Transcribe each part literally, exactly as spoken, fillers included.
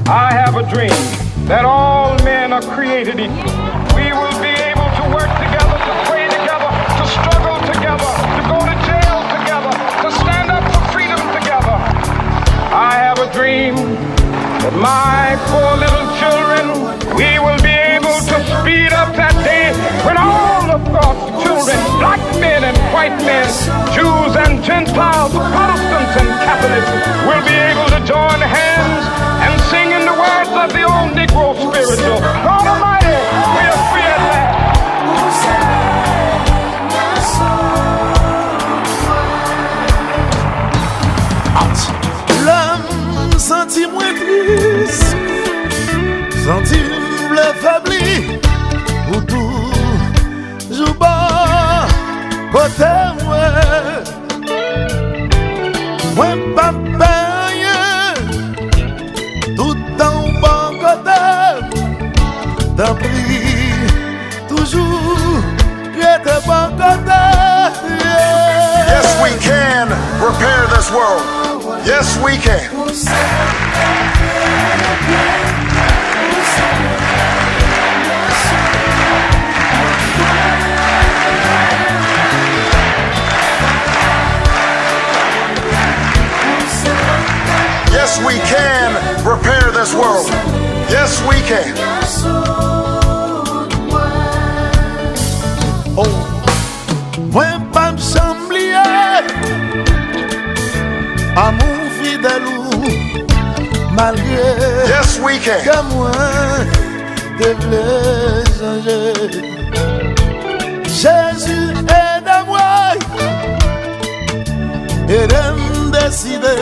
I have a dream that all men are created equal. We will be able to work together, to pray together, to struggle together, to go to jail together, to stand up for freedom together. I have a dream that my four little children, we will be able to speed up that day when all of God's children, black men and white men, Jews and Gentiles, Protestants and Catholics, will be able to join hands and sing in the words of the old Negro spiritual, "God Almighty, we are free at last." Lè m santi mwen tris, santi m vle febli, ou toujou bò kote mwen. Mwen p ap pè anyen, toutan w bò kote m. Tanpri, toujou rete bò kote m. Yes, we can repair this world. Yes, we can. Yes, we can repair this world. Yes, we can. Oh. Mwen p ap janm bliye amou fidèl ou, malgre Yes, we can. ke mwen te vle chanje. Jezi, ede mwen, ede m deside.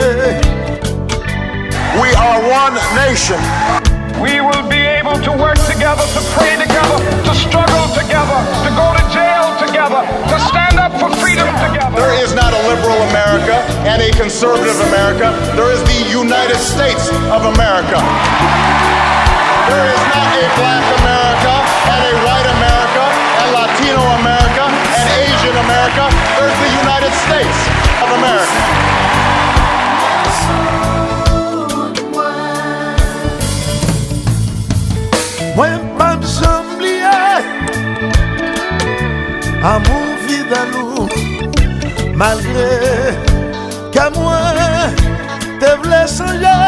We are one nation. We will be able to work together, to pray together, to struggle together, to go to jail together, to stand up for freedom together. There is not a liberal America and a conservative America. There is the United States of America. There is not a black America and a white America and Latino America and Asian America. There's the United States of America. Mwen p ap janm bliye amou fidèl ou, malgre ke mwen te vle chanje.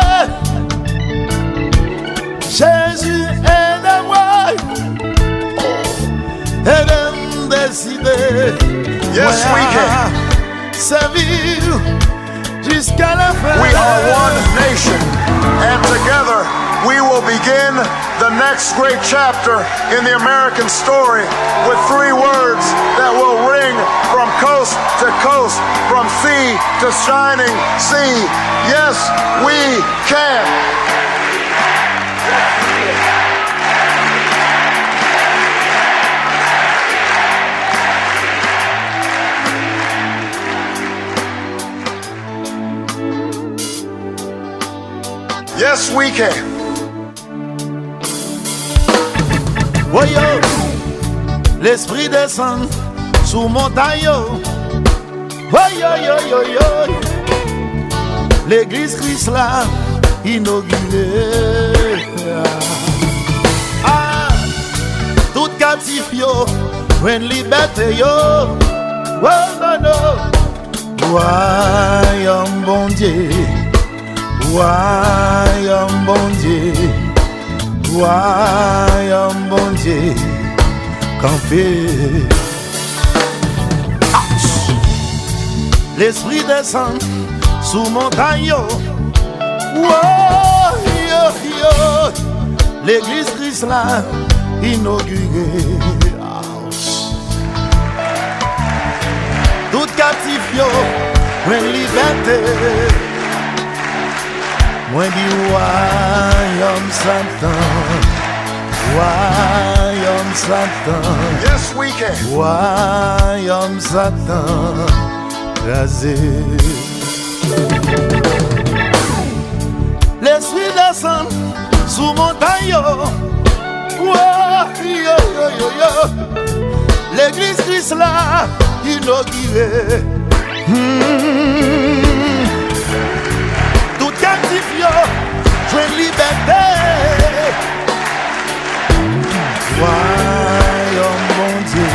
Jezi, ede mwen, ede m deside. Yes, we can. Sèvi w jiska lafen. We are one nation, and together we will begin the next great chapter in the American story with three words that will ring from coast to coast, from sea to shining sea. Yes, we can. Yes, we can. Woyo, Lespri desann sou montay yo. Woyoyoyoyo, Legliz Kris la inogire. Ah, tout kaptif yo jwenn libète yo. Woyoyo. Wayòm Bondye, Wayòm Bondye, Wayòm Bondye kanpe. Lespri desann sou montay yo. Woyoyo, Legliz Kris la inogire. Tout kaptif yo jwenn libète. Mwen di wayòm Satan, wayòm Satan, Yes, we can. Wayòm Satan kraze. Lespri desann sou montay yo. Woyoyoyoyo, Legliz Kris la inogire. Hmm. Tout kaptif yo Jwenn libète. Wayòm Bondye,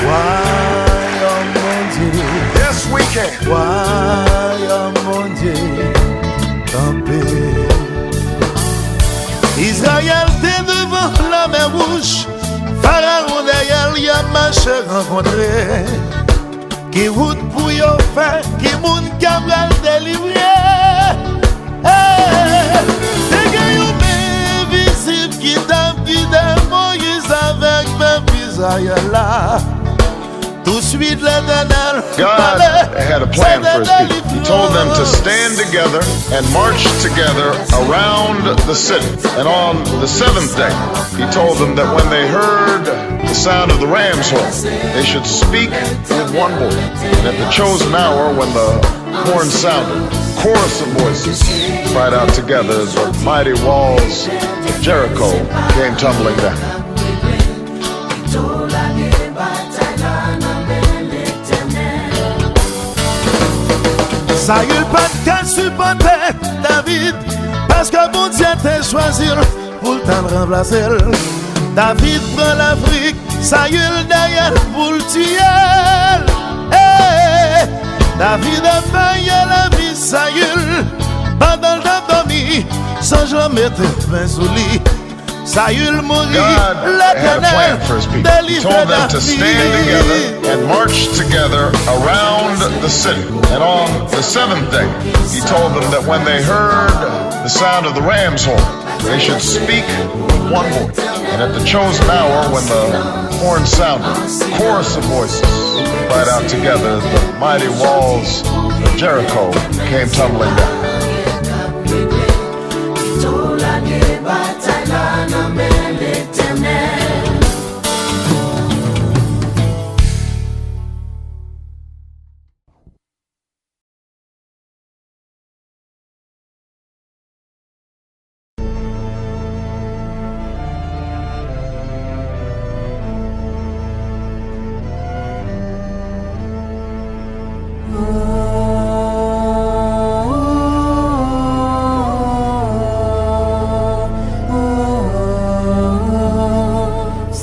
Wayòm Bondye. Yes, we can. Wayòm Bondye kanpe. Izrayèl te devan Lanmè Wouj, Farawon dèyè l, y ap mache rankontre. Ki wout pou yo fè? Ki moun k ap pral delivre? Hey! Te gen yon men envizib ki t ap gide Moyiz avèk pèp Izrayèl la. Touswit Letènèl pale, had a plan for his people. He told them to stand together and march together around the city. And on the seventh day, he told them that when they heard the sound of the ram's horn, they should speak with one voice. And at the chosen hour, when the horn sounded, chorus of voices cried out together, the mighty walls of Jericho came tumbling down. Sayil pa t ka sipòte David, paske Bondye te chwazi l pou l t al ranplase l. David pran lafrik, Sayil dèyè l pou l tiye l. Hey! David ap veye lavi Sayil. Pandan l t ap dòmi, zanj lan mete men sou li. Sayil mouri, Letènèl delivre David. And march together around the city. And on the seventh day, he told them that when they heard the sound of the ram's horn, they should speak with one voice. And at the chosen hour, when the horn sounded, chorus of voices cried out together, the mighty walls of Jericho came tumbling down.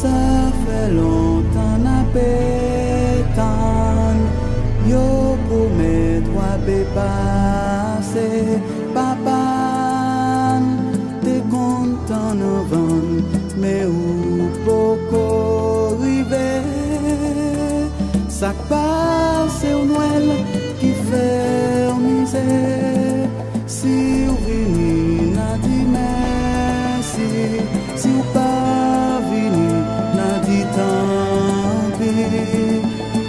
Sa fè lontan n ape tann, yo pwomèt w ape pase. Papa n te konn tann anvan n, men ou poko rive. Sa k pase w Nwèl ki fè w mize? Si w vini, n a di mèsi. Si w pa vini, n a di tanpi.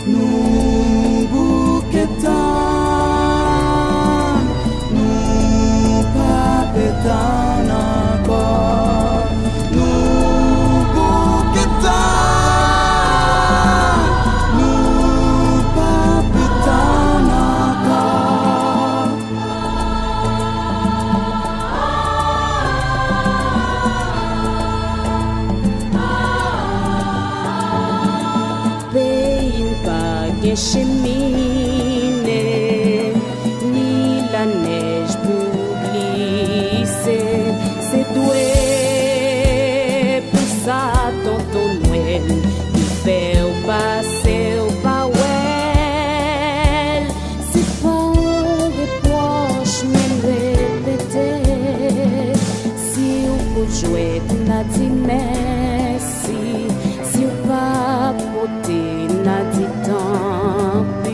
Nou bouke tann, nou pa pe tann ankò. Nou bouke tann, nou pa pe tann ankò. Peyi n pa gen chemine, ni lanèj pou glise. Se dwe pou sa Tonton Nwèl ki fè w pase w pa wè l. Se pa yon repwòch, men repete. Si w pot jwèt, n a di mèsi. Si w pa pote, n a di tanpi.